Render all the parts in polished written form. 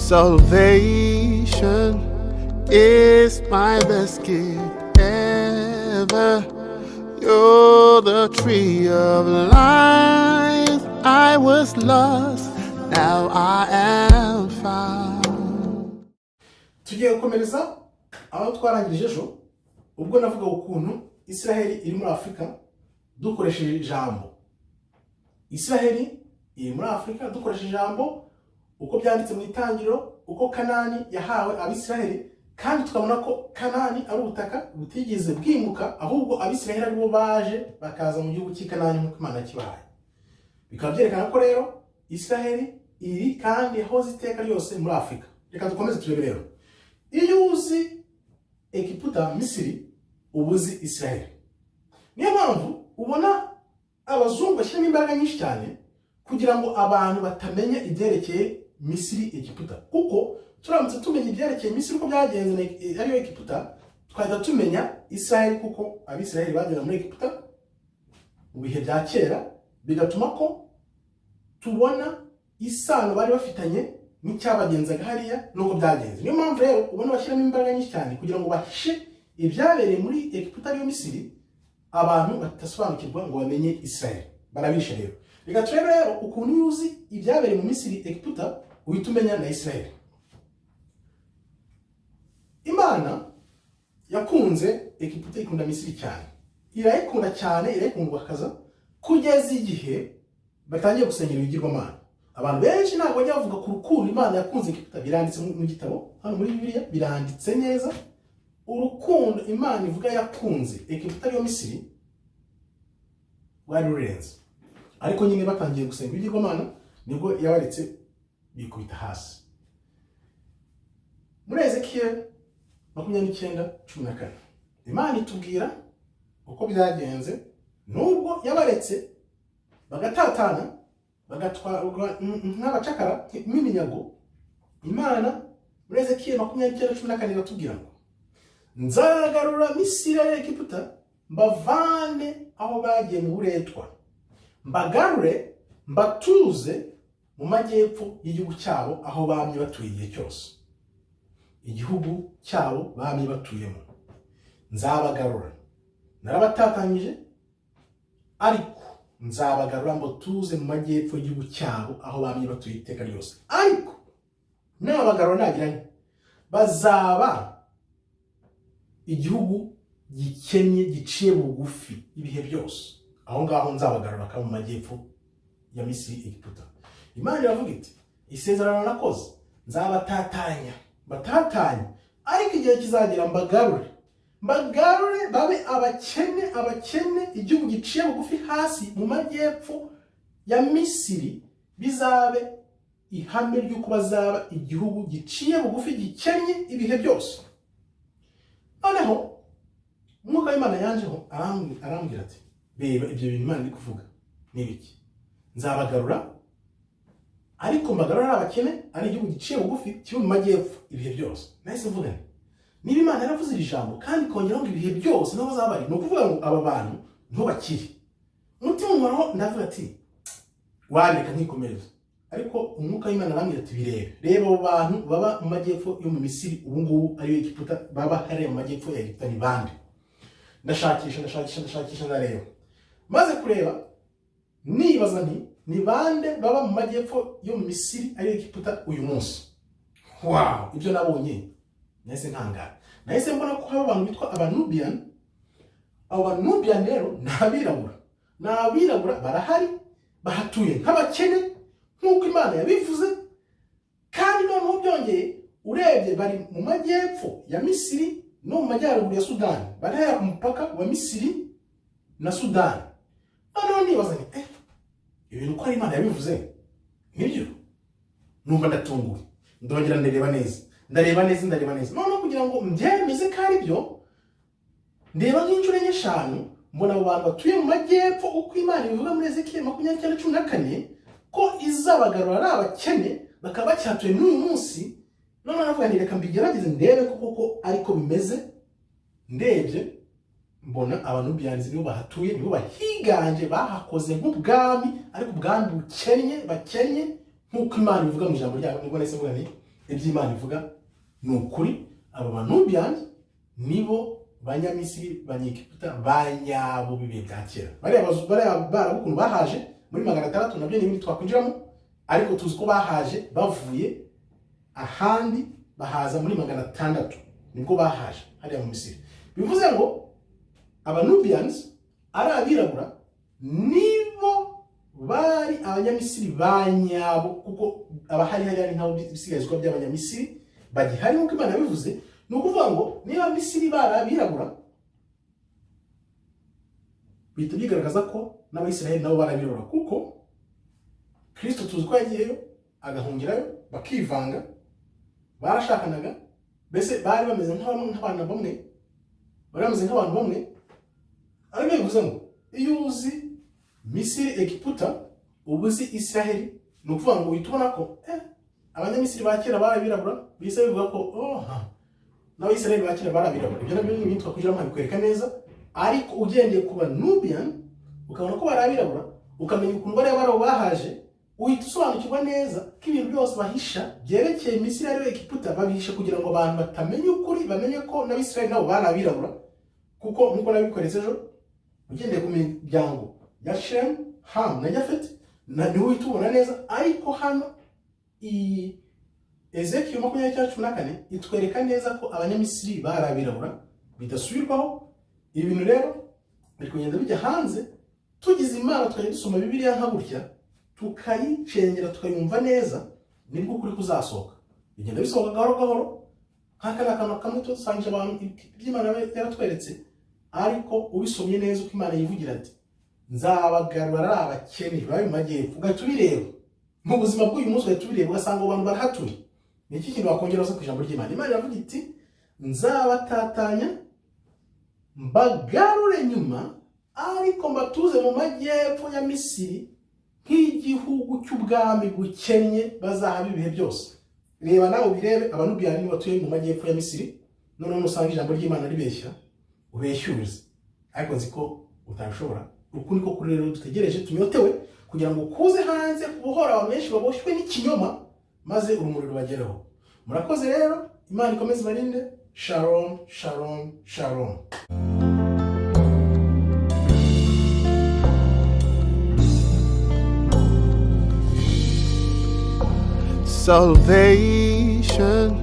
Salvation is my best gift ever. You're the tree of life. I was lost, now I am found. Tugiye gukomereza aho twarangirije ejo, ubwo navuga ukuntu Israheli iri muri Afurika dukoresheje ijambo. Israheli iri muri Afurika dukoresheje ijambo, uko byanditse mu Itangiriro, uko Kanani yahawe Abisiraheli, kandi tukabona ko Kanani ari ubutaka butigeze bwimuka, ahubwo Abisiraheli aribo baje bakaza mu gihugu cy'i Kanani nk'uko Imana yakibahaye. Bikaba byerekana ko rero Israheli iri kandi yahoze iteka ryose muri Afurika. Reka dukomeze turebe rero. Iyo uzi Egiputa, Misiri, uba uzi Israheli. Niyo mpamvu ubona abazungu bashyiramo imbaraga nyinshi cyane kugira ngo abantu batamenya ibyerekeye Misiri, Egiputa, kuko turamutse tumenya ibyerekeye Misiri uko byagenze ariyo Egiputa, twahita tumenya Israheli, kuko Abisiraheli bagera muri Egiputa mu bihe bya kera, bigatuma ko tubona isano bari bafitanye n'icyabagenzaga hariya n'uko byagenze. Niyo mpamvu rero ubona bashyiramo imbaraga nyinshi cyane kugira ngo bahishe ibyabereye muri Egiputa, ariyo Misiri, abantu badasobanukirwa ngo bamenye Israel. Barabishe rero. Reka turebe rero ukuntu iyo uzi ibyabereye mu Misiri, Egiputa, uhita umenya na Israel. Imana yakunze Egiputa, ikunda Misiri cyane, irayikunda cyane, irayikundwakaza kugeza igihe batangiye gusengera ibigirwamana. Abantu benshi ntabwo bajya bavuga ku rukundo Imana yakunze Egiputa. Biranditse mu gitabo hano muri Bibiliya, biranditse neza. Urukundo Imana ivuga yakunze Egiputa, ariyo Misiri, rwari rurenze. Ariko nyine batangiye gusenga ibigirwamana, nibwo yabaretse bikubita hasi. Muri Ezekiyeli 29:14, Imana itubwira uko byagenze nubwo yabaretse bagatatana, bagatwarwa nk'abacakara, nk'iminyago. Imana muri Ezekiyeli 29:14 iratubwira ngo: "Nzagarura Misiri ya Egiputa, mbavane aho bagiye mu buretwa, mbagarure, mbatuze mu majyepfo y'igihugu cyabo, aho bamye batuye igihe cyose, igihugu cyabo bamye batuyemo. Nzabagarura. Narabatatanyije, ariko nzabagarura mbatuze mu majyepfo y'igihugu cyabo, aho bamye batuye iteka ryose. Ariko nabagarura, nagira nti bazaba igihugu gikennye, giciye bugufi ibihe byose." Aho ngaho nzabagarura bakaba mu majyepfo ya Misiri, Egiputa. Imana iravuga iti: "Isezerano nakoze, nzabatatanya, batatanya, ariko igihe kizagera mbagarure, mbagarure babe abakene, abakene, igihugu giciye bugufi hasi mu majyepfo ya Misiri. Bizabe ihame ry'uko bazaba igihugu giciye bugufi, gikennye ibihe byose." Noneho Umwuka w'Imana yanjeho, arambwira ati: "Reba ibyo bintu Imana iri kuvuga ni ibiki? Nzabagarura, ariko mbagarura ari abakene, ari igihugu giciye bugufi, kiri mu majyepfo ibihe byose." Nahise mvuga nti: "Niba Imana yaravuze iri jambo kandi ikongeraho ngo ibihe byose niho bazaba bari, ni ukuvuga ngo aba bantu niho bakiri." Umutima unkoraho, ndavuga ati: "Wareka nkikomereza." Ariko Umwuka w'Imana arambwira ati: "Birebe, reba abo bantu baba mu majyepfo yo mu Misiri ubu ngubu, ariyo Egiputa, baba hariya mu majyepfo ya Egiputa, ni bande?" Ndashakisha, ndashakisha, ndashakisha, ndareba. Maze kureba, nibaza nti: "Ni bande baba mu majyepfo yo mu Misiri, ariyo Egiputa, uyu munsi?" Wow, ibyo nabonye nahise ntangara. Nahise mbona ko haba abantu bitwa Abanubian. Abo Banubian rero ni abirabura, ni abirabura, barahari, bahatuye nk'abakene nk'uko Imana yabivuze. Kandi noneho byongeye, urebye bari mu majyepfo ya Misiri no mu majyaruguru ya Sudani, bari hariya ku mupaka wa Misiri na Sudani. Noneho nibaza nti: "Ibintu uko ari Imana yabivuze nibyo?" Numva ndatunguwe. Ndongera ndareba neza, ndareba neza, ndareba neza. Noneho kugira ngo mbyemeze ko ari byo, ndeba nk'inshuro enye, eshanu, mbona abo bantu batuye mu majyepfo uko Imana ibivuga muri Ezekiyeli 29:14, ko izabagarura ari abakene, bakaba bacyatuye n'uyu munsi. Noneho navuga nti: "Reka mbigerageze, ndebe ko koko ariko bimeze." Ndebye mbona Abanubiyanzi nibo bahatuye, nibo bahiganje, bahakoze nk'ubwami, ariko ubwami bukennye, bakennye nk'uko Imana ivuga mu ijambo ryayo. Nibwo nahise mvuga nti: Iby'Imana ivuga ni ukuri. Aba Banubians nibo Banyamisiri, Banyegiputa ba nyabo b'ibihe bya kera. Bariya Barabu ukuntu bahaje muri 600, nabyo ni ibindi twakwinjiramo, ariko tuzi ko bahaje bavuye ahandi, bahaza muri 600, nibwo bahaje hariya mu Misiri. Bivuze ngo Abanubians ari abirabura, nibo bari Abanyamisiri ba nyabo, kuko abahari hariya ni nk'abo bisigazwa by'Abanyamisiri bagihari nk'uko Imana yabivuze. Ni ukuvuga ngo niba Misiri bari abirabura, bihita bigaragaza ko n'Abayisiraheli nabo bari abirabura, kuko Kirisito tuzi ko yagiyeyo agahungirayo, bakivanga, barashakanaga, mbese bari bameze nk'abantu bamwe, bari bameze nk'abantu bamwe. Ariko bivuze ngo iyo uzi Misiri, Egiputa, uba uzi Israheli. Ni ukuvuga ngo uhita ubona ko Abanyamisiri ba kera bari abirabura, bihise bivuga ko oh, ha, n'Abayisiraheli ba kera bari abirabura. Ibyo nabyo ni ibintu twakwinjiramo nkabikwereka neza, ariko ugendeye ku Banubian ukabona ko bari abirabura, ukamenya ukuntu bariya Barabu bahaje, uhita usobanukirwa neza ko ibintu byose bahisha byerekeye Misiri ariyo Egiputa, babihisha kugira ngo abantu batamenya ukuri, bamenye ko n'Abisiraheli nabo bari abirabura. Kuko nk'uko nabikweretse ejo, ugendeye ku miryango ya Shemu, Hamu na Yafeti, na niho uhita ubona neza. Ariko hano iyi Ezekiel 29:14 itwereka neza ko Abanyamisiri bari abirabura bidasubirwaho. Ibi bintu rero biri kugenda bijya hanze. Tugize Imana tukajya dusoma Bibiliya nka gutya, tukayicengera, tukayumva neza, nibwo ukuri kuzasohoka. Bigenda bisohoka gahoro gahoro, nk'aka ni akantu kamwe dusangije abantu iby'Imana yaratweretse. Ariko ubisomye neza uko Imana yivugira ati: "Nzabagarura ari abakene bari mu majyepfo", ugahita ubireba mu buzima bw'uyu munsi, ugahita ubireba ugasanga abo bantu barahatuye. Ni iki kintu wakongera ku ijambo ry'Imana? Imana iravuga iti: "Nzabatatanya mbagarure nyuma, ariko mbatuze mu majyepfo ya Misiri nk'igihugu cy'ubwami bukennye bazahaba ibihe byose." Reba nawe ubirebe, Abanubiyani batuye mu majyepfo ya Misiri. Noneho nusanga ijambo ry'Imana ribeshya, ubeshyuze, ariko nzi ko utabishobora. Uku niko kuri rero dutegereje, tunyotewe kugira ngo kuze hanze kubohora abantu benshi baboshywe n'ikinyoma, maze urumuri rubagereho. Murakoze rero, Imana ikomeze ibarinde. Shalom, shalom, shalom. Salvation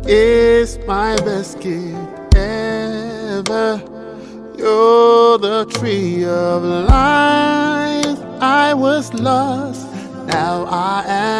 is my best gift ever. You're the tree of life. I was lost, now I am.